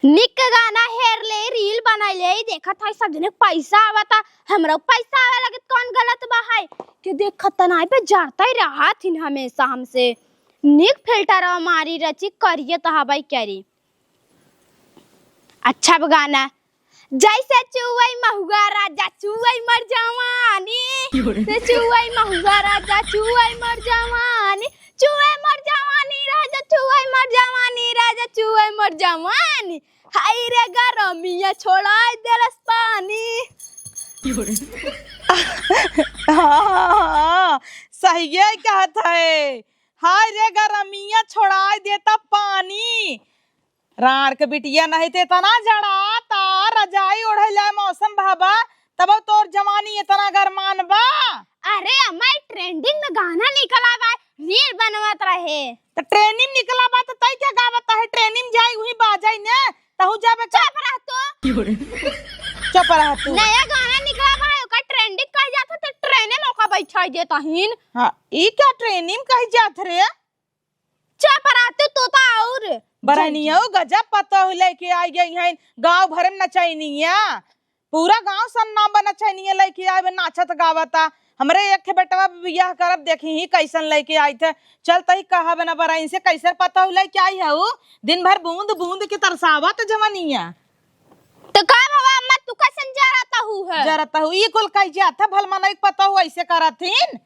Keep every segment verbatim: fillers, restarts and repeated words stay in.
निक गाना हेर ले, reel बनाई ले, देखत है सब जने पैसा आवता, हमरो पैसा आवे लगे त कौन गलत बा है? कि देखत त नाई बे, जरतै रहत हिन हमेशा हमसे। निक filter मारी रची करिए त हबै करी। अच्छा बा गाना। जैसे चुअई महुआ राजा चुअई मोर जवानी। से चुअई महुआ राजा चुअई मोर जवानी। चुअई मोर जवानी राजा चुअई मोर जवानी राजा चुअई मोर जवानी। हाय रे गरमिया छोड़ाई देलस पानी। हाँ, हाँ, हाँ, सहिए कहत है। हाय रे गरमिया छोड़ाई देता पानी। राँड़ के बिटिया, नहीं ते इतना जड़ाता, रजाई ओढ़े लाए मौसम भाबा, तब तोर जवानी इतना गरमान बा। अरे अम्मा, ई trending में गाना निकला बा, reel बनवत रहे। त trending निकला बा त तई क्या गावत है? Trending जाई उही बाजाई ने, तहू जाबे का? चुप रह तू। चुप रह तू। नया गाना निकला बा, ओकर trending कह जात है त train में ओका बैठाई देत हिन। हाँ, ई क्या trending कह जात रे? चुप रह तू, तू तो और बरनिया, ओ गजब पतोह लेके आई गई हैं, गाँव भर में नचैनिया, पूरा गाँव सन्ना बा नचैनिया लेके आए बे, नाचत गावता। हमरे एक ठे बेटवा बियाह करब, देखी ही कैसन लेके आई थे। चल तही कहब ना बरइन से, कैसन पतोह लेके आई है उ, दिन भर बूंद बूंद के तरसावत जवनिया। तो का भवा अम्मा, तू कैसन जरत हू है? जरत हू, ई कुल कह जात है, भल मनई के पतोह ऐसे करत हिन।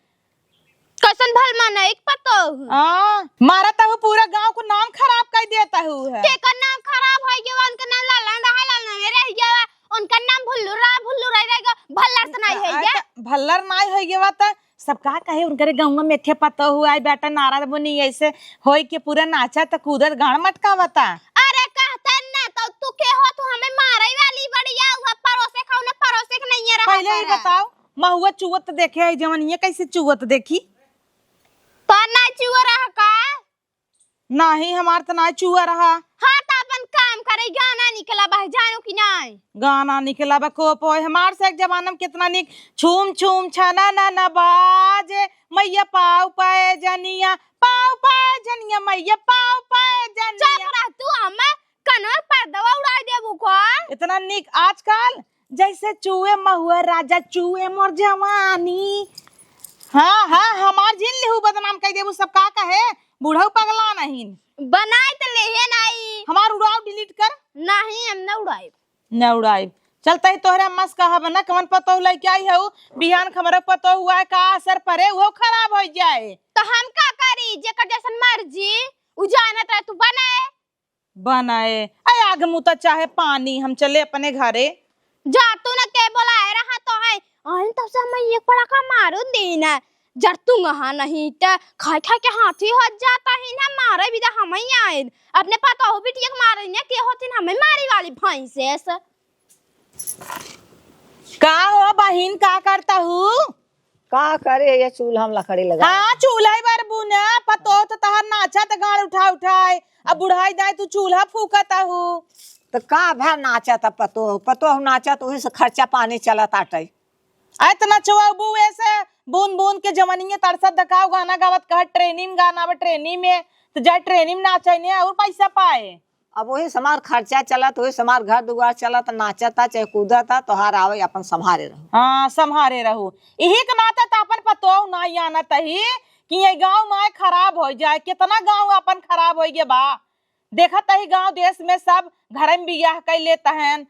कैसन भल मनई के पतोह? हाँ, मारत हू, पूरा गाँव को नाम खराब कर देत हू है। केकर नाम खराब होई गवा? उनका नाम ललन रहा, ललन में रह गवा। उनका नाम भुल्लू रहा, भुल्लू रह, रह गवा। भल्लर त नाई होई आ, गवा। त भल्लर नाई होई गवा त सब का कहे, उनकरे गाँव में थे पतोह आई बेटा नारद मुनि ऐसे होई के पूरा नाचा त कूदत गाड़ मटकावता। अरे कहते न तो तू के हो, तू हमें मारे वाली बढ़िया हुआ, परोसे खाऊ ना, परोसे के नहीं रहा पहले ही करे। बताओ, महुआ चुअत देखे है, जवनिया कैसे चुअत देखी? तो ना चुअ रहा का? नाही, हमार त ना चुअ रहा। हाँ, त अपन काम करे, गाना निकला बा, जानो कि नाही? गाना निकला बा, को पोए, हमार से एक जमाना में कितना निक, छूम छूम छना ना ना बाजे, मैया पाव पाए जनिया, पाव पाए जनिया, मैया पाव पाए जनिया। चुप रह तू, अम्मा, कनवा पर्दवा उड़ाई देबू का? इतना निक आजकल जैसे चुए महुआ राजा चुए मोर जवानी। हाँ, हाँ, हमार जिन लिहू बदनाम कई देबू, सब का कहे, बूढ़ऊ पगला नहीं। बनाए त लेहे नाई। हमार उड़ाव delete कर। नहीं, हम न उड़ाइब। न उड़ाइब। चलते ही तोहरे अम्मा से कहब ना, कवन पतोह लेके आई हऊ, बिहान क हमरे पतोह हुआ है, का असर पड़े, उहो खराब हो जाए। तो हम का करी, जेकर जैसन मर्जी, उ जानत रहे, तू बनाए। बनाए। अय आग मुता चाहे पानी, हम चले अपने घरे। जा तू न के बोलाए रहा तो है। आइन तब से हम एक पड़ाका मारू दीन है। जर तू वहाँ नहीं त खाए खाए के हाथी हो जाता ही ना, मारे भी तो हम ही आइन। अपने पतोहू बिटिया के मारे ने के होती ना, हमें मारी वाली भैंस ऐस। का हो बहिन, का करता हूँ? का करे, ये चूल्हा में लकड़ी लगा। हाँ, चूल्हा ही बरबू ना, पतोह तो तहर नाचा त गाड़ उठा उठाए, अब बुढ़ाई दाई तू चूल्हा फूकत हू। त का भा नाचा त पतोह, पतोह नाचा त उही से खर्चा पानी चलत आटे। आए त नचवाबू ऐसे बून बून के जवनिये तरसत देखाओ, गाना गावत कह ट्रेनिंग गाना बा ट्रेनिंग में, त जाए ट्रेनिंग में नाचे ने और पैसा पाए। अब वही से हमार खर्चा चलत, वही से हमार घर दुआर चलत, नाचता चाहे कूदता, तोहार आवे अपन संभारे रहो। हाँ, संभारे रहो। यही के नाते त अपन पतोह ना जानत ही कि ये गाँव माय खराब हो जाए, कितना गाँव अपन खराब हो गए बा। देखत ही गाँव देश में सब घर में बियाह कर लेत हन,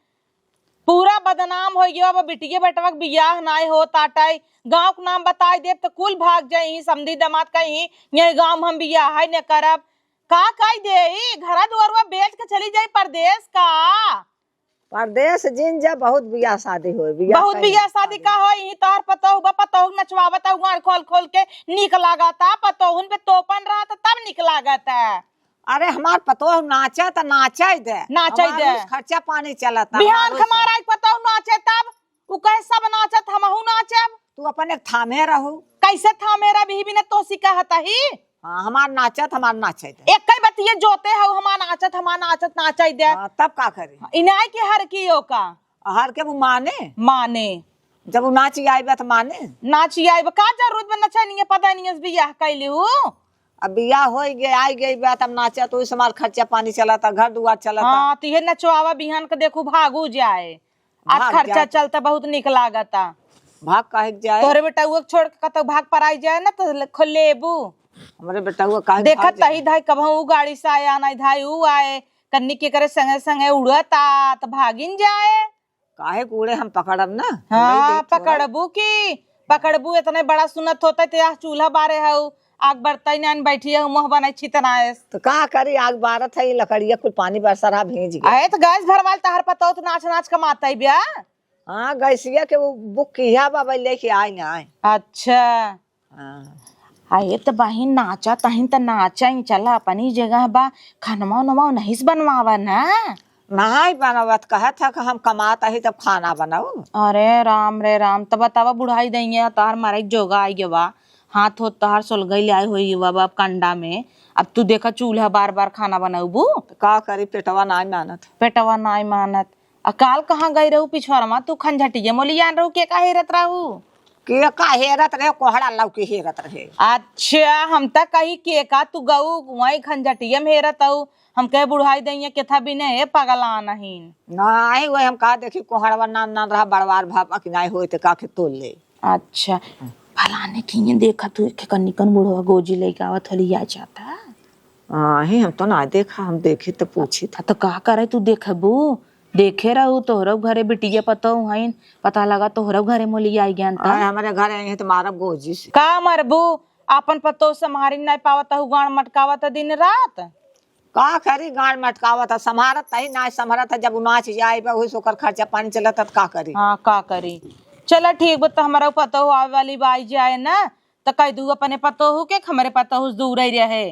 पूरा बदनाम हो गयो। अब बिटिये बेटवा के बियाह नाय होत आटे, गाँव के नाम बताई देब त कुल भाग जाई, समधी दामाद कही यही गाँव में हम बियाह है न करब। का कई दे, ई घरा दुआरवा बेच के चली जाई परदेस का? परदेस जिन जा, बहुत बियाह शादी होए, बियाह बहुत कहीं बियाह शादी का होई, ई तोहर पतोह बा, पतोह नचवावत है, उगाड़ खोल खोल के नीक लागत है, पतोहुन पे तोपन रहत तब नीक लागत है। अरे हमार पतोह नाचे त नाचे दे, नाचे दे। हमार खर्चा पानी चलत है, बिहान हमार खमार आई पतोह नाचे तब उ कहे, "सब नाचत, हमहू नाचब।" तू अपन एक थामे रहू। कैसे थामे रह, बिही बिना तोसी कहत ही? हाँ, हमार नाचत, हमार नाचे दे। एक ही बतिये जोते हऊ, हमार नाचत, हमार नाचत, नाचे दे। हाँ, तब का करे? इनाय के हर की ओका। हर के वो माने? माने। जब वो नाच आइबे त माने? नाच आइबे, का जरूरत बा नचनिया पदनिया से बियाह कैली हूँ? अब बियाह होइ गए, आइ गई बा, तब नाचा तो इस हमार खर्चा पानी चलता, घर दुआर चलता। हाँ, तो ये नचवावा बिहान के देखू भागू जाए। आज भाग खर्चा जात। चलता बहुत निक लागता। भाग काहे के जाए? तोहरे बेटउआ के छोड़ के कतौ भाग पराई जाए ना तो ल-, खो लेबू। हमरे बेटउआ काहे के देखत भाग जाए? तही धाई कबहूँ ऊ गाड़ी से आए, आना धाई ऊ आए, कन्नी के करे संगे संगे उड़ता, त भागिन जाए। काहे के उड़े हम पकड़ब ना? हाँ, उड़े दे थोड़ा। पकड़बू की, पकड़बू, इतने बड़ा सुनत होता त यह चूल्हा बारे हऊ, आग बरतई नान बैठी हऊ, मुँह बनाई छितनाएस। तो का करी, आग बारत है, ये लकड़िया कुल पानी बरसा रहा, भींज गया। अहे, तो गैस भरवाल तहर पतोह तो नाच नाच कमाता ही ब्या। हाँ, गैसिया के वो बुक किया बा, भाई लेके आए ना आए। अच्छा। हाँ। अहे, तो बहिन नाचा तहिन त नाचा ही, चला अपनी जगह बा, खनवा उनवा नहीं से बनवावा ना। नाहीं बनवत, कहत ह कि हम कमात ही तब खाना बनाऊ। अरे राम रे राम, तब बतावा बुढ़ाई दइया तोहार मरे के जोगा आई गवा, हाथ होत तोहार सोलगई ले आई होई गवा, अब कंडा में, अब तू देखा चूल्हा बार बार खाना बनउबू। त का करी, पेटवा नाहीं मानत। पेटवा नाहीं मानत। आ काल कहाँ गई रहू पिछवारमा, तू खंझटिया मोलियान रहू, के का हेरत रहू? के का हेरत रहे, कोहड़ा लौकी हेरत रहे। अच्छा, हम त कही के का तू गऊ वहीं खंझटिया में हेरत हऊ, हम कहे बुढ़ाई दइया केथा बिने हे पगला नहीं। नाहीं, वही हम कहा देखी कोहड़वा नान नान रहा बड़वार भापा कि नाहीं होई त का के तोल ले। अच्छा, फलाने किए देखा तू एक कनिकन बुढ़वा गोजी लइके आवत हली आ जाता। हाँ, ही हम तो ना देखा, हम देखी त पूछी त। आ त का करे तू देखबू? देखे रहू तोहरो घरे बिटिया पतोह हईन, पता लगा तोहरो घरे मोली आई गयन त। आए, हमरे घरे आई है त मारब गोजी से। का मरबू? आपन पतोह सम्हारी नाहीं पावत हऊ, गांड मटकावत दिन रात। का करी, गांड मटकावत ह, सम्हारत तही नाहीं सम्हारत ह, जब उ नाच जाए बा, वही से ओकर खर्चा पानी चलत ह, त का करी? हाँ, का करी? चला ठीक बा, त हमरा पतोह आवे वाली बा, आई जाए ना, त कह दू अपने पतोह के, हमरे पतोह से दूर ही रहे।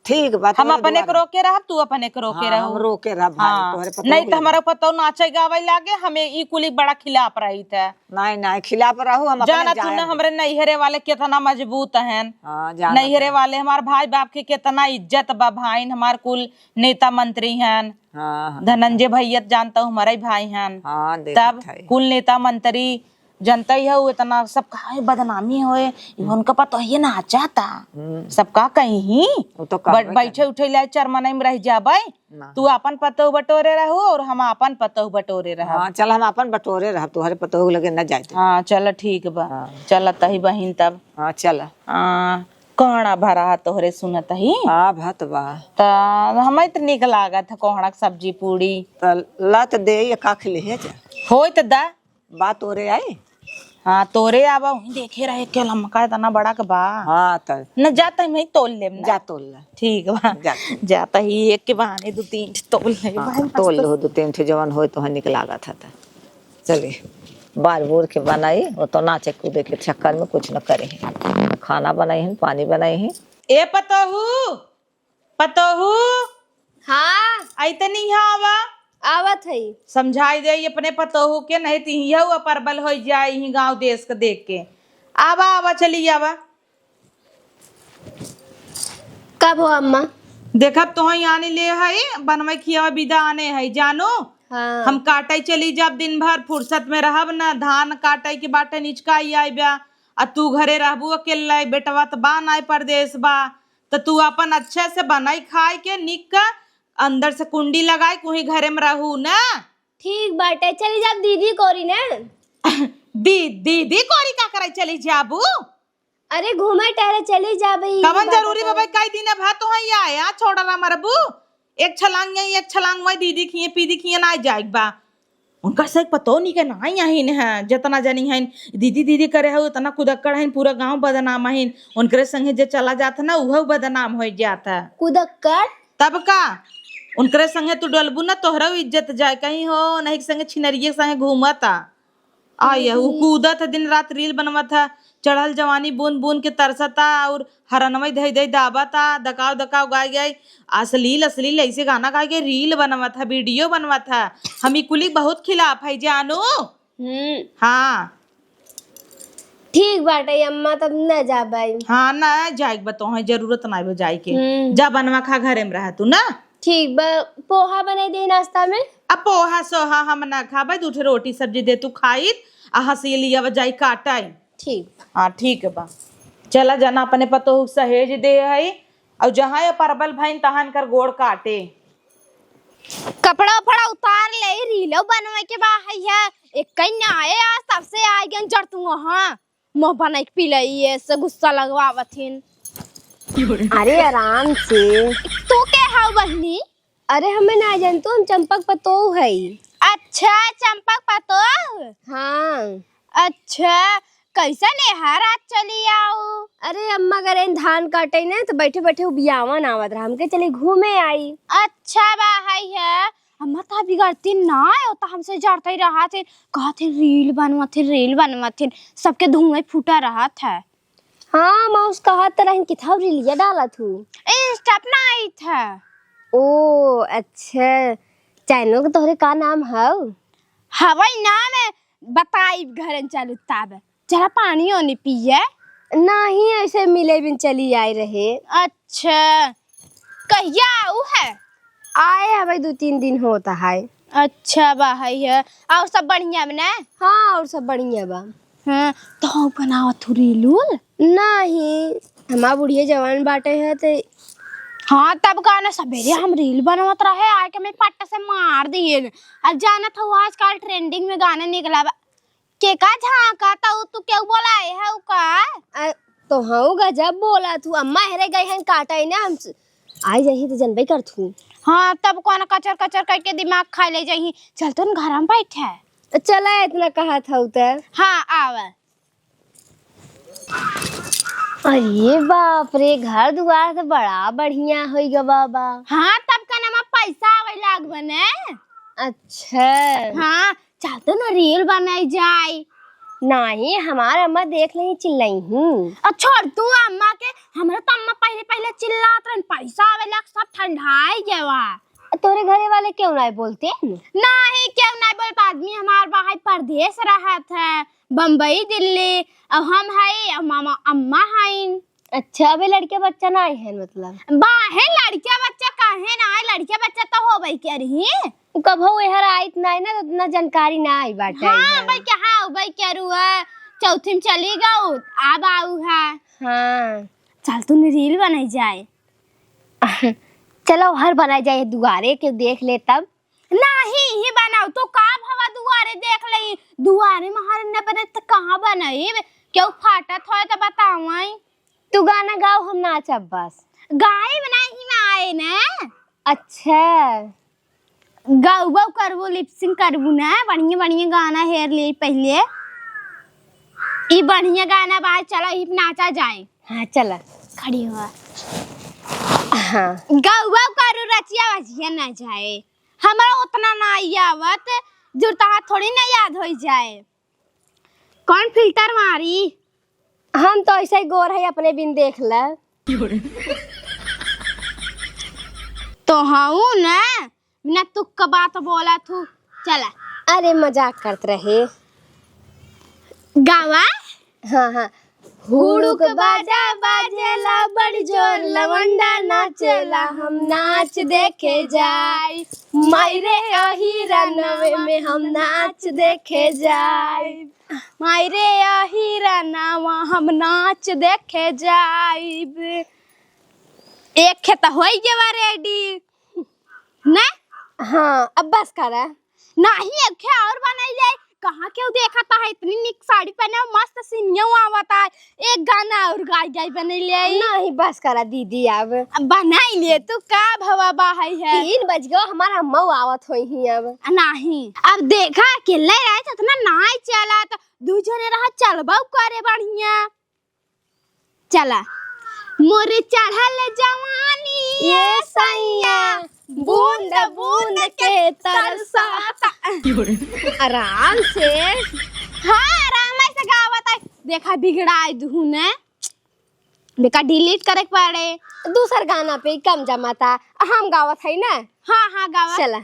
ठीक बा, हम तोहरे अपने दुआरे। के रोके रहब, तू अपने के रोके हाँ, रहू। हम रोके रहब भाई, हाँ, तोहरे पतोह नहीं त के हमरा पतोह नाचे गावे लागे, हमें ई कुली बड़ा खिलाफ रही थे। नाहीं, नाहीं, खिलाफ रहू, हम अपने जाना तू जाएब। ना, हमरे नैहरे वाले केतना मजबूत हन। हाँ, जाना नैहरे तू। वाले हमार भाई बाप के केतना इज्जत बा, भाईन हमार कुल नेता मंत्री हन। हाँ, हाँ। धनंजय भैया त जानता हूँ, हमारे भाई हन। हाँ, देखत तब है। कुल नेता मंत्री जनता ही है, वो इतना सब कहा है, बदनामी होए, हम्म। उनका पता ही ना चाहता। हम्म। सबका कहीं ही वो तो कहबे बै-, बैठे करे। उठे लाए चरमनई में रह जाबे। ना। तू आपन पतोह बटोरे रहू और हम आपन पतोह बटोरे रहब। हाँ, चल, हम आपन बटोरे रहब, तोहरे पतोह लगे न जाए दे। हाँ, चल, ठीक बा। हाँ। चल, तही बहिन तब। हाँ, चल। हाँ, कोहड़ा भरा है तोहरे सुनत ही। हाँ, भात बा। त हमें त निक लागत है कोहड़ा के सब्जी पूड़ी। त लत दे, ये का खिले है जा। होई त दा। बा तोरे आई? हाँ, तोरे आवा, वहीं देखे रहे, के लमका इतना बड़ा के बा। हाँ, त न जाता ही, मैं तोल लेब ना। जा तोल ले। ठीक बा। जा। जाता ही एक के बहाने दो तीन ठे तोल ले। हाँ, भाई, तोल मस्त। लो, दो तीन ठे जवन होए तो निक लागत है त। चली, बार बोर के बनाई, वो तो नाचे कूदे के चक्कर में कुछ न करे हैं। खाना बनाई हैं, पानी बनाई हैं। ए पतोहू, पतोहू। हाँ। आई तनी यहाँ आवा। आवत हई। समझाई दे अपने पतोहू के, नहीं तो यहू अपरबल हो जाए यही गाँव देश के देख के। आवा, आवा, चली आवा। कब हो अम्मा? देखब तोहई आने ले हई, बनवे खियावा बिदा आने हई, जानो? हाँ। हम काटे चली जाब दिन भर, फुर्सत में रहब ना, धान काटे के बाटे निचकाई आइबा, आ तू घरे रहबू अकेले, बेटवा त बा नाय परदेस बा, त तू अपन अच्छे से बनाई खाए के निक का, अंदर से कुंडी लगाए के उही घरे में रहू ना। ठीक बाटे, चली जाब दीदी कोरी ना। दी-, दीदी कोरी का करे चली जाबू? अरे घूमे टहरे चली जाबे, ई कवन बात जरूरी तो बा भाई, कई दिन अब है तो है या, या छोड़ा ना मरबू। एक छलांग यहीं, एक छलांग वहीं, दीदी खिए, पीदी खिए ना जाए बा। उनका से पतो नहीं के ना यहीं है, जितना जनी है, दीदी दीदी करे है, उतना कुदक्कड़ है, पूरा गांव बदनाम है। उनकरे संगे जे चला जात है ना, उहो बदनाम हो जात है। कुदक्कड़? तब का? उनकरे संगे तू डलबू ना, तोहरो इज्जत जाए, कहीं हो, नहीं के संगे छिनरिये के संगे घूमता। आ, यह उ कूदत है, दिन रात reel बनवत है, चढ़ल जवानी बून बून के तरसता, और हरनवई धई धई दाबता, दकाव दकाव गाय गाय, अश्लील अश्लील ऐसे गाना गाय के reel बनवत है, video बनवत है। हम ई कुली बहुत खिलाफ है जानू। हम्म। हाँ। ठीक बाटे अम्मा, तब न जाबे। हाँ, ना जाए के बा, तोहे जरूरत ना बा जाए के। हम्म। जा बनवा खा, घरे में रह तू ना। ठीक बा, पोहा बनाई दे नाश्ता में। अब पोहा सोहा हम ना खाबे, दू ठे रोटी सब्जी दे तू खाई, आ हंसी लिया जाई काटाई। ठीक। हाँ, ठीक बा। चला जाना अपने पतोह सहेज दे है, अउ जहाँ ये परबल भइन तहाँ इनकर गोड़ काटे। कपड़ा उपड़ा उतार ले, रीलो बनवे के बा है, है। एक कहीं ना आए, आज तब से आए गन जड़ तू वहाँ। मुँह बनाई के पी ले, ये से गुस्सा लगवावत हिन। अरे आराम से। तू के हव बहिनी? अरे हमें ना जान, तू हम चंपक पतोह है। अच्छा, चंपक पतोह? हाँ। अच्छा, कैसन एहर आज चली आऊ? अरे अम्मा गए रहेन धान काटे ना, तो बैठे बैठे उबियावन आवत रहा, हमके चली घूमे आई। अच्छा बा, है, है। अम्मा तो बिगड़ती ना हो, तो हमसे जरते रहत हिन, कहत हिन रील बनवत हिन, रील बनवत हिन, सबके धुआं फूटा रहत है। हाँ मौस, कहत रहिन किथाव रीलिया डालत हूँ। Insta पर ना आई था। ओ अच्छा, चैनल के तोहरे का नाम हव? हवई नाम है, बताई घरन चलू तब। जरा पानी ओनी पिए। नहीं, ऐसे मिले बिन चली आए रहे। अच्छा, कहिया आऊ है? आए हवे, दू तीन दिन होता है। अच्छा बा, है, है। और सब बढ़िया बा ना? हाँ, और सब बढ़िया बा। हाँ, तो बनावत हूँ रील उल? नहीं, हमार बुढ़िया जवान बाटे है तो। हाँ, तब का ना, सवेरे हम रील बनवत रहे, आके मैं पट्ट से मार दिए। अब जानत हो, आजकल trending में गाना निकला बा, के का झांका ता उ, तू केहू बोलाए है उ का? अ, तो हऊ गजब बोला तू। अम्मा हेरे गई हन काटा ही ना, हम स-, आई जाही तो जनबे कर तू। हाँ, तब कौन कचर कचर करके दिमाग खा ले जाही। चल तू न घर में बैठे। चला, इतना कहत हऊ त। हाँ, आवा। अरे बाप रे, घर दुआर तो बड़ा बढ़िया होई गवा बा। हाँ, तब का नमा पैसा आवे लाग बने। अच्छा। हाँ, चल तो ना रील बनाई जाए। नहीं, हमार अम्मा देख लेही, चिल्लइही। आ छोड़ तू अम्मा के, हमरा तो अम्मा पहिले पहिले चिल्लात रहन, पैसा आवे लाग सब ठंडाई गवा। तोरे घरे वाले क्यों नहीं बोलते? नहीं, क्यों नहीं बोल पाए, आदमी हमार बाहर परदेस रहत है, बम्बई, दिल्ली, अब हम हई, अब मामा, अम्मा हईन। अच्छा, अबे लड़के बच्चा ना आए हैं मतलब? बाहे लड़के बच्चा काहे ना आए, लड़के बच्चा तो होबे करिही। उ कभो एहर आइत ना है ना, तो उतना जानकारी ना आई बाटे हाँ, इधर। भाई के हाँ, भाई के रुआ चौथी में चली गऊ, अब आऊ है। हाँ। चल तू रील बनाई जाए। चलो, हर बनाई जाए, दुआरे के देख ले तब। नाही, ही बनाऊ, तो का भवा दुआरे देख लेई, दुआरे में हर न बने त कहाँ बनाई, केहू फाटत होए त बतावई। तू गाना गाओ, हम नाचब बस। गाइब नाही ना आए न। अच्छा। गाउबो करबो, lip sync करबो न, बढ़िया बढ़िया गाना हेर ले पहिले। ई बढ़िया गाना बा, चलो ई नाचा जाए। हाँ, चला। खड़ी हुआ। हाँ। गाउबो करू रचिया बजिया ना जाए। हमरा उतना ना आवत, जुर तहार थोड़ी ना याद होई जाए। कौन filter मारी? हम तो ऐसे ही गोर है, अपने बिन देख ले। तो हऊ ना, बिना तुक का बात बोला तू। चला। अरे मजाक करत रहे। गावा? हाँ, हाँ। हुड़ुक बाजा बाजेला बड़ी जोर, लवंडा नाचेला, हम नाच देखे जाई। माई रे अहिरा नवे में हम नाच देखे जाई। माई रे अहिरा नवा हम नाच देखे जाइब। एक खेत होई गवा ready। ना? हाँ, अब बस करा। नाही, एक खे और बनाई जाए। कहाँ केहू देखता है, इतनी निक साड़ी पहने हो, मस्त सीनियो आवता है। एक गाना और गाई गाई बनाई ले आई। नहीं, बस करा दीदी अब। अब बनाई ले, तू का भवा बा है, है? तीन बज गयो, हमारा अम्मा आवत होई ही अब। नहीं, अब देखा, अकेले रहे तो इतना नाई चला, तो दू जने रहा, चलबा करे बढ़िया। चला। मोरे चढ़ल जवानी ये सैया, बूंद बूंद के तरसाता। आराम से। हाँ, आराम से गावत है। देखा, बिगड़ाई दुहू ने। बेका, delete करे के पड़े। दूसर गाना पे कम जमाता। हम गावत है ना। हाँ, हाँ, गावा। चला।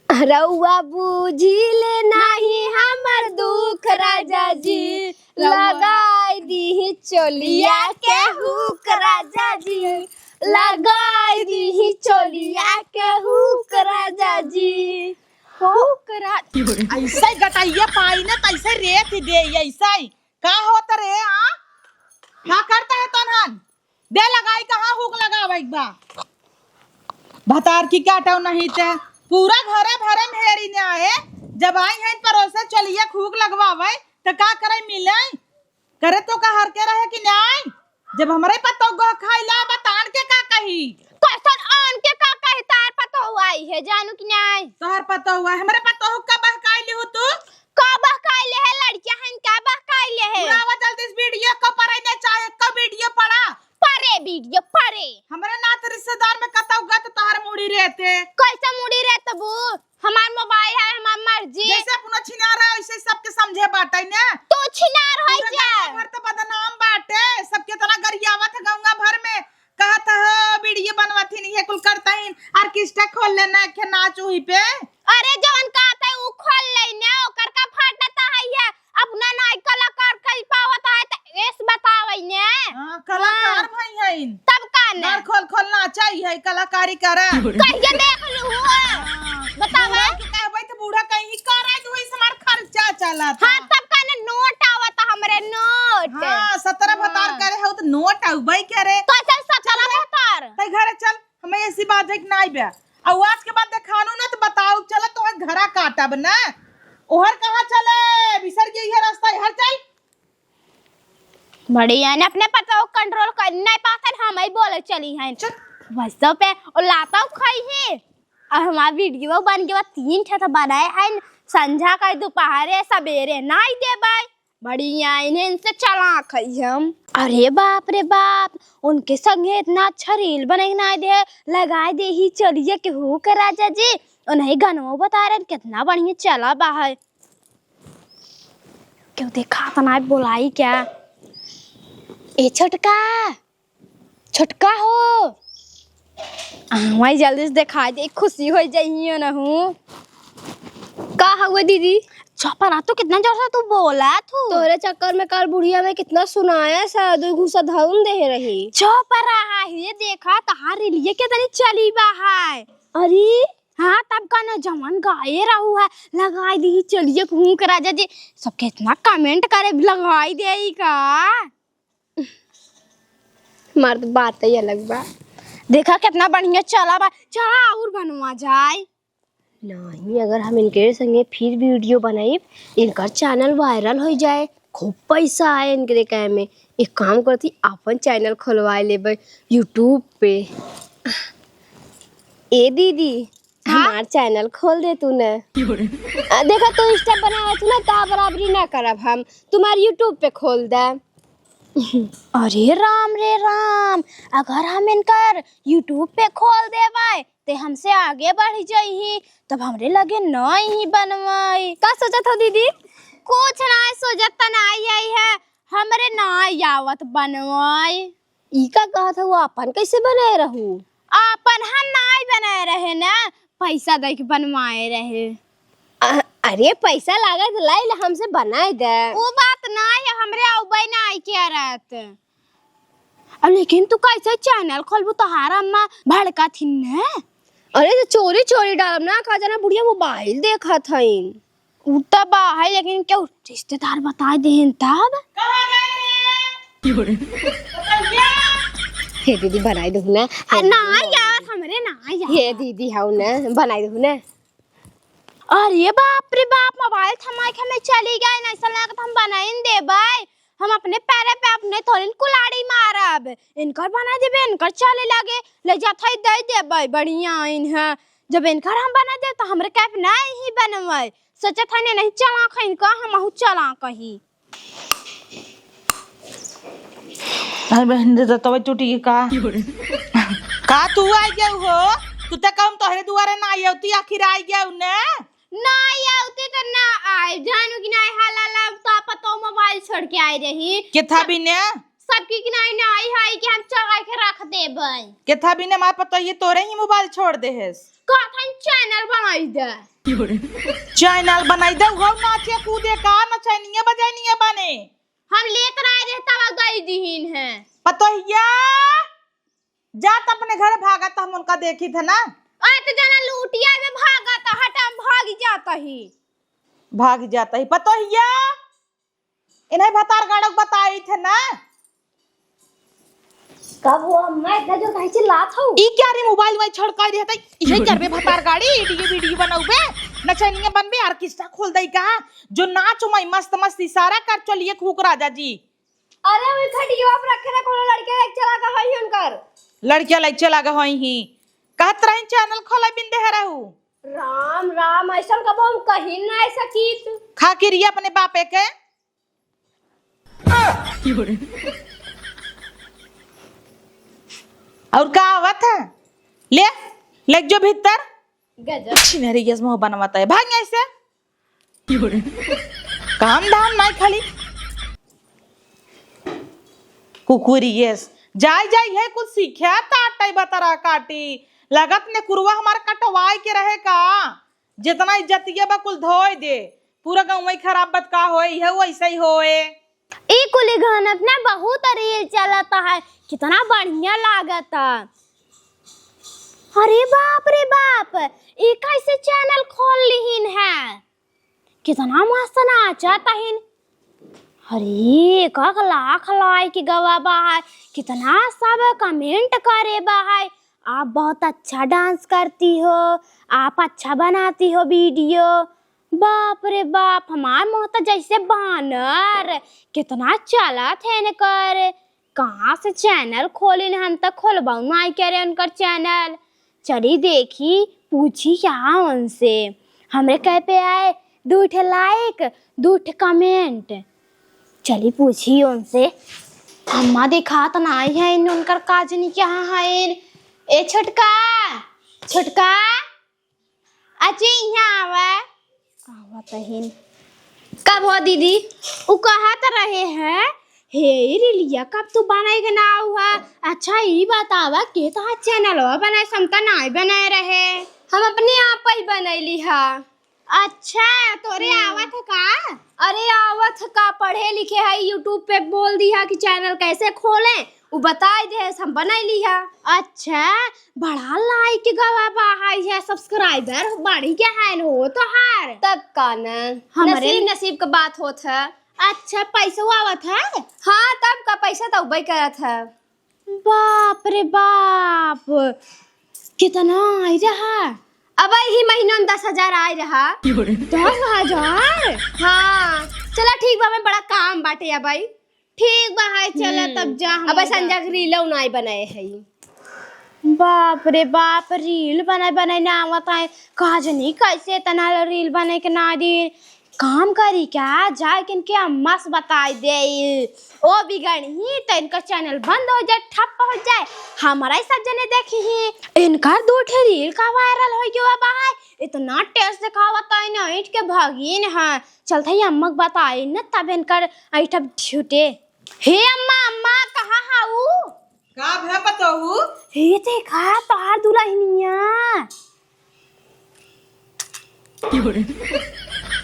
रउआ बूझिले नाही हमर दुख राजा जी, लगाई दीही चोलिया के हुक राजा जी, लगाई दीही चोलिया के हुक राजा जी। हुक रा-, ऐसे गटैया पाई ना, तैसे रेत दे, ऐसे। का होत रे, आ? का करता है तनहन? दे लगाई, कहाँ हुक लगावे के बा? भतार की काटो नहीं ते, पूरा घरे भरे में हेरी ने आए। जब आई हैं परोसे चलिए हुक लगवावे, त का करे मिले? करे तो का हर के रहे कि नाई? जब हमरे पतोह गोह खाइला बतान के का कही? कैसन आन के का कही? तार पतोह आई है, जानू कि नाई? तोहर पतोह आई, हमरे पतोह का बहकाई लिहू तू? का बहकाई ले है? लड़किया हन का बहकाई ले है? बुलावा जल्दी से वीडियो को पढ़े ने चाहे को वीडियो पढ़ा। पढ़े वीडियो पढ़े। हमरे नात रिश्तेदार में कतौ गत तोहर मुड़ी रहते। कैसे मुड़ी रहते बू? हमार मोबाइल है, हमार मर्जी। जैसे अपनो छिनार है, वैसे सबके समझे बाटे ने। तू छिनार है पूरा जा। गंगा भर त बदनाम बाटे, सब केतना गरियावत है गंगा भर में, कहत ह वीडियो बनवत ही नहीं है, कुल करता ही, ऑर्केस्ट्रा खोल लेना के नाच वही पे। अरे जवन कहत है उ खोल ले ने, ओकर का फाटत है ये, अपना नाई कलाकार कई पावत है त एस बतावे ने। हाँ, कलाकार हाँ। भई है इन। तब का ने? घर खोल खोल नाचा ही है, कलाकारी करा। कहिए देख लू हो। हाँ। बतावा। बूढ़ा के कहबै त बूढ़ा कहीं करे जो इस हमार खर्चा चलत। हाँ, तब का ने नोट आवत हमरे नोट। हाँ, सत्रह हाँ। भतार करे हो त नोट आउबै करे। तो चल सत्रह चल रे। भतार। तै घरे चल, हमें ऐसी बात है कि नाई बे। और आज के बाद देखानू ना त बताओ, चल तो घरा काटब ना। ओहर कहाँ चले? बिसर गई है रास्ता, हर चल। बड़ी है ना, अपने पतोह को कंट्रोल कर नहीं पाते, हम ही बोले चली हैं। चुप। वैसे पे ओ लाता खाई है। और हमार वीडियो बन गया, तीन ठे तो बनाए हैं, संझा का, दोपहरे, सबेरे नाई देबै। बड़ी आइन है, इनसे चालाक है हम। अरे बाप रे बाप, उनके संगे इतना अच्छा रील बने के नाई दे, लगाए दे ही चलिए के हुक राजा जी। उन्हें गनवा बता रहे, कितना बढ़िया चला बा है। क्यों देखा त ना बोलाई क्या? ए छोटका, छोटका हो, आवाई जल्दी से देखाई दे, खुशी हो जाइयो ना हूँ। का हुआ दीदी? चुप रह, तू कितना जोर से तू बोला तू। तोरे चक्कर में कल बुढ़िया में कितना सुनाया सा, दो घूसा धौन दे रही। चुप रहा है, देखा तहार रीलिए के तनी चली बा है। अरे हाँ, तब का न जवन गाए रहू है, लगाई दी चलिए हुक राजा जी। सबके इतना कमेंट करे, लगाई दे का। मर्द बात ही अलग बा। देखा कितना बढ़िया चला बा, चला और बनवा जाए। नहीं, अगर हम इनके संगे फिर वीडियो बनाइब, इनकर चैनल वायरल हो जाए, खूब पैसा आए इनके कहे में। एक काम करती, अपन चैनल खोलवा लेबे YouTube पे। ए दीदी, हाँ? हमार चैनल खोल दे तू न। आ, देखा तू Insta बनावत हूँ ना, तो बराबरी ना करब हम, तुम्हार YouTube पे खोल दे। अरे राम रे राम, अगर हम इनकर YouTube पे खोल देबै, ते हमसे आगे बढ़ जइही, तब हमरे लगे नाई ही बनवाई। का सोचत हो दीदी? कुछ नाई सोचत त नाई आई है, हमरे नाई आवत बनवाई। ई का कहत हो, आपन कैसे बनाए रहू? आपन हम नाई बनाए रहे ना, पैसा दे के बनवाए रहे। अ-, अरे पैसा लागत लाई ले हमसे बनाए दे। वो बात नाई है, हमरे आउबे नाई के रहत। अब लेकिन तू कैसे चैनल खोलबू, तोहार अम्मा भड़का थिन ने? अरे तो चोरी चोरी डालब ना, का जाना बुढ़िया मोबाइल देखत हईन। उ त बा है, लेकिन केहू रिश्तेदार बताए देहन तब? कहाँ गए रे? हे दीदी बनाई दहु ना। आ, ना यार, हमरे ना यार। हे दीदी हौ ना, बनाई दहु ना। अरे बाप रे बाप, मोबाइल थमा के हमें चली गए, ऐसा लागत हम बनाइन देबै। हम अपने पैरे पे अपने थोड़िन कुलाड़ी मारब। इनकर बना देबे, इनकर चले लागे, ले जात है दे देबै, बढ़िया आइन है। जब इनकर हम बना देब, तो हमरे कैप नहीं बनबै। सोचत है नहीं चला कहीं का, हम आहू चला कहीं। अरे बहन, दे दे, तबे टूटी का? का तू आ गया हो? तू ते कहूँ तोहरे दुआरे ना आई होती, आखिर आ गया ने? नाई आवती त ना आई, जानू कि नाई, हाला ला तो पतो मोबाइल छोड़ के आई रही। केथा बिने? सबकी कि नाई, नाई हाई कि हम चढ़ाई के रख देबै। केथा बिने मार पतो ये तोरे ही मोबाइल छोड़ दे है। कहत हन चैनल बनाई दे। चैनल बनाई दे, हो नाचे कूदे का, नचनिया बजनिया बने। हम लेत रहे रहे तब गई दीहिन है। पतोहिया, जा त अपने घरे भागा त हम उनका देखी थे ना। अरे त जना लूटिया में भागा त हटा हम भाग जात ही। भाग जात ही। पतोहिया, इन्हें भतार गाड़क बताई थे ना। कब हो अम्मा, इतना जोर काहे चिल्लात हो? ई क्या रे, मोबाइल वाई छड़काई रहता है, इहे करबे भतार गाड़ी, वीडियो वीडियो बनौबे, नचनिया बनबे, ऑर्केस्ट्रा खोल दई का, जो नाच माई मस्त मस्त इशारा कर, चलिए खूक राजा जी। अरे वो खटिया पे रखे ना, कोनो लड़के लेके चला गए होई उनकर। लड़किया लेके चला गए होई ही, कहत रही चैनल खोला बिंदे है रहू। राम राम, ऐसा कब हम कहीं ना ऐसा कीत। खा किरिया अपने बापे के। और का आवत है? ले, ले जो भीतर। गजब। छिनरी यस मुंह बनवाता है, भाग ऐसे। काम धाम नहीं खाली कुकुरी यस। जाई जाई है कुछ सीखे ताटई बतरा काटी। लगत ने कुरुआ हमार कटवाए के रहे का? जितना इज्जतिया बा कुल धोए दे। पूरा गाँव में खराब बत का होए, यह वैसे ही होए। ई कुली गहनत ना बहुत रील चलत है, कितना बढ़िया लागत है। अरे बाप रे बाप, ई कैसे चैनल खोल लिहिन है, कितना मस्त नाचत हइन। अरे एक एक लाख लाइक गवा बा है, कितना सब कमेंट करे बा है, आप बहुत अच्छा डांस करती हो, आप अच्छा बनाती हो वीडियो। बाप रे बाप, हमार मुँह तो जैसे बानर, कितना चलत है इनकर। कहाँ से चैनल खोलिन, हम तो खोलबऊ नाई करे उनकर चैनल। चली देखी, पूछी क्या उनसे। हमरे कह पे आए दू ठे लाइक, दू ठे कमेंट। चली पूछी उनसे। अम्मा देखात नाई है इन, उनकर काजनी कहाँ है इन। ए छोटका, छोटका, अची यहाँ आवा। आवत हिन। कब हो दीदी? उ कहत रहे हैं, "हे रिलिया, कब तू बनाई के ना आऊ है? अच्छा, ई बतावा, के तोहार चैनलवा बनाए, हम त नाई बनाए रहे।" हम अपने आप ही बनैली हा। अच्छा, तोरे हम्म। आवत है का? अरे, आवत है का? पढ़े लिखे है, YouTube पे बोल दिया कि चैनल कैसे खोलें, उ बताई दे, हम बनाई लिया। अच्छा, बड़ा लाइक गवा बा है, सब्सक्राइबर बढ़ी के है न हो तोहार। तब का न, हमरे नसीब, नसीब के बात होत है। अच्छा, पैसो आवत है? हाँ, तब का, पैसा तो उबई करत है। बाप रे बाप, कितना आई रहा? अब ही महीना में दस हजार आई रहा। दस हजार? हाँ, चला ठीक बा, मैं बड़ा काम बाटे अब। ठीक बा, हाय, चला हम्म। तब जा हम अब लोग। संजय के रीलो नाई बनाए है। बाप रे बाप, रील बनाए बनाए ना आवत है। का जनी कैसे इतना रील बनाए के ना दी। काम करी क्या, जाए के इनके अम्मा से बताई दे। ओ बिगड़ही तो इनका चैनल बंद हो जाए, ठप हो जाए। हमारा ही सब जने देखी ही। इनका दो ठे रील का वायरल हो गया बा है। इतना टेस्ट दिखावत है ना, ईट के भागीन है। चलत ही अम्मा के बताई न, तब इनकर ऐठब छूटे। हे अम्मा, अम्मा, कहाँ हाउ? का भे पतोहू? हे देखा, तोहार दुलहिनिया।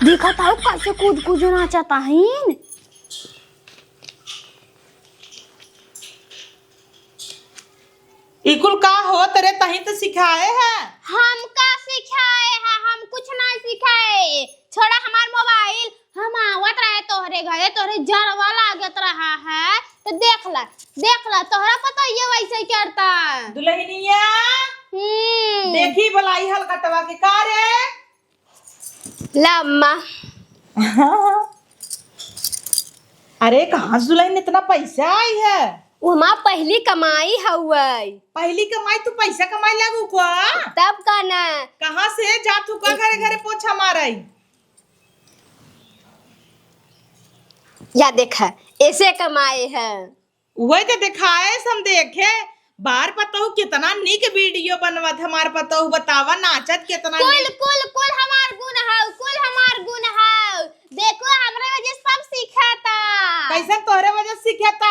देखा ताऊ कैसे कूद कूद नाचत हईन। ई कुल का होत रे, तहीं त सिखाए है? हम का सिखाए है? हम कुछ ना सिखाए। छोड़ा हमार मोबाइल, हम आवत रहे तोहरे घरे, तोहरे जरवा लागत रहा है, तो देख ला, देख ला, तोहरा पता ये वैसे ही करता। दुलहिनिया, हम्म। देखी भलाई हलकटवा के का रे? ला अम्मा। अरे, कहाँ से दुलहिन इतना पैसा आई है? वो हमार पहली कमाई हउए। पहली कमाई, तू पैसा कमाई लागू का? तब का ना। कहाँ से जात हू का घरे घरे पोछा मारई? या देखा, ऐसे कमाए है। वही तो देखाए, हम देखे। बार पतोहू कितना निक वीडियो बनवत, हमार पतोहू बतावा, नाचत कितना कुल, निक। कुल, कुल हमार गुण हउ, कुल हमार गुण हउ। देखो, हमरे वजह से सब सीखता। कैसन तोहरे वजह से सीखता?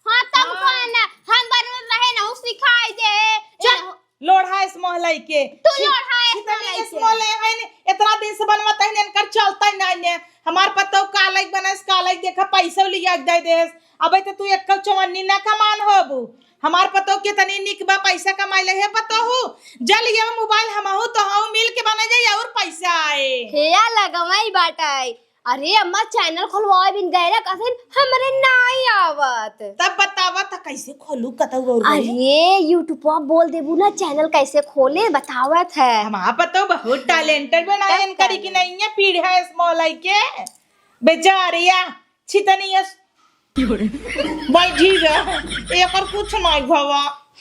हाँ, तब हाँ। कौन? हम बनवत रहे ना, उ सिखाई दे। चल। लोढ़ा इस मोहलाई के। तू छि-, लोढ़ा इस छितनी मोहलाई इस के। मोहलाई है ने, इतना दिन से बनवत है ने, इनकर चलता ही नहीं ने। हमार पतोह का लायक बनाइस, का लायक देखा, पैसा लिया के दे देस। अबे तो तू एक चवन्नी ना कमान होबू। हमार पतोह कितनी निक बा, पैसा कमाई ले है पतोहू। जल ये मोबाइल हमहू तो हऊ मिल के बना जाई और पैसा आए। हेया लगवाई बाटाई। अरे अम्मा, channel खोलवावे बिन गए रह कथिन, हमरे नाई आवत। तब बतावा त कैसे खोलू, कतऊ और बोले? अरे YouTube पर बोल देबू ना channel कैसे खोले, बतावत है। हमार पतऊ बहुत talented बनाए, तब करी का कि नहीं है पीढ़ा small आई के। बेचारिया, छितनिया। बैठी रह, एकर कुछ नहीं भवा।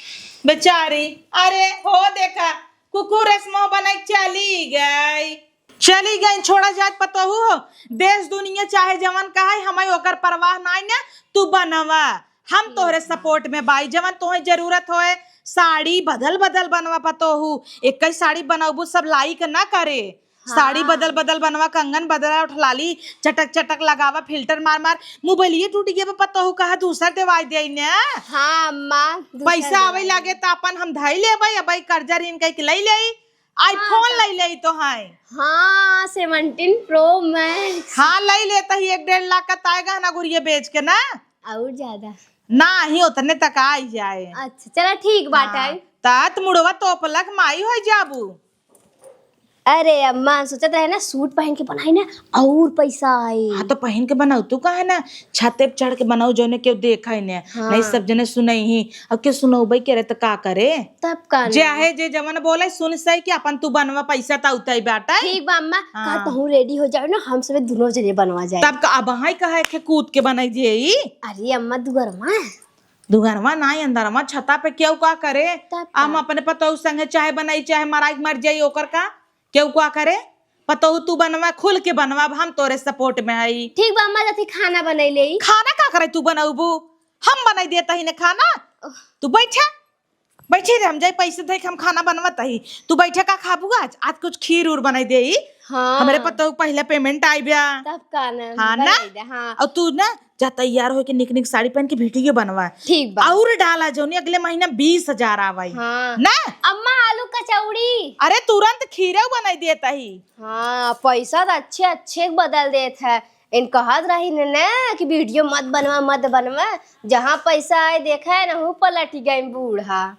बेचारी, अरे हो देखा, कुकुर small बनाई चली गई। चली गई, छोड़ा जात पतोहू हो। देश दुनिया चाहे जवन कहे, हमें ओकर परवाह नाई ने, तू बनवा। हम तोहरे support में बाई, जवन तोहे जरूरत होए, साड़ी बदल बदल बनवा पतोहू। एक ही साड़ी बनौबू, सब like ना करे। साड़ी हाँ। बदल बदल बनवा, कंगन बदला, ओठलाली चटक चटक लगावा, filter मार मार। मोबाइलिए टूट गया बा पतोहू, कहा दूसर देवाई दे ने। हाँ अम्मा, दूसर पैसा आवे देवाई लागे दे। त अपन हम धई लेबै, अबै कर्जा ऋण कई के लई लेई। iPhone हाँ, लई लेई तो है। हाँ, seventeen Pro Max। हाँ, लई लेता ही, एक डेढ़ लाख का ताय गहना गुरिया बेच के ना। और ज्यादा? ना ही, उतने तक आई जाए। अच्छा, चला ठीक बात हाँ, है। तात मुड़वा तोपलक माई हो जाबू। अरे अम्मा, सोचत रहे ना सूट पहन के बनाई ना और पैसा आई। हाँ, तो पहन के बनाऊ, तू कहे ना छते पे चढ़ के बनाऊ, जौने केहू देखा ही ने। हाँ। नहीं सब जने सुनई ही, अब के सुनौबे करे त का करे? तब का नहीं? जे आहे जे जवन बोले सुन सही कि अपन तू बनवा, पैसा त उतई बाटे। ठीक बा अम्मा, हाँ। कल तहूँ ready हो जाओ ना, हम सब दोनों जने बनवा जाए। तब का अब हाई कहे के कूद के बनाई जे ई? अरे अम्मा दुगरमा। दुगरमा ना, अंदरमा छता पे केहू का करे? तब हम का? अपने पतोहू संगे चाहे बनाई चाहे मराई के मर जाई, ओकर का? केहू का करे? पतोहू तू बनवा, खुल के बनवा, अब हम तोरे support में हई। ठीक बा अम्मा, जथी खाना बनाई लेई। खाना का करे तू बनौबू? हम बनाई देता ही ने खाना। ओह। तू बैठे, बैठी रे, हम जाई पैसे दे के हम खाना बनवत ही। तू बैठे, का खाबू आज? आज कुछ खीर उर बनाई देई। हाँ। हमरे पतोहू पहले payment आई बा। तब का ना, हाँ ना? बनाई दे, हाँ। और तू ना जा तैयार होके निक निक साड़ी पहन के video बनवा। ठीक बा। और डाला जौनी अगले महीना बीस हजार आवाई। हाँ। ना? अम्मा आलू कचौड़ी। अरे तुरंत खीरे बनाई देता ही। हाँ, पैसा त अच्छे अच्छे के बदल देत है। इन कहत रही ने, ने कि video मत बनवा, मत बनवा। जहाँ पैसा आए देखा है ना, हूँ पलट गई बूढ़ा।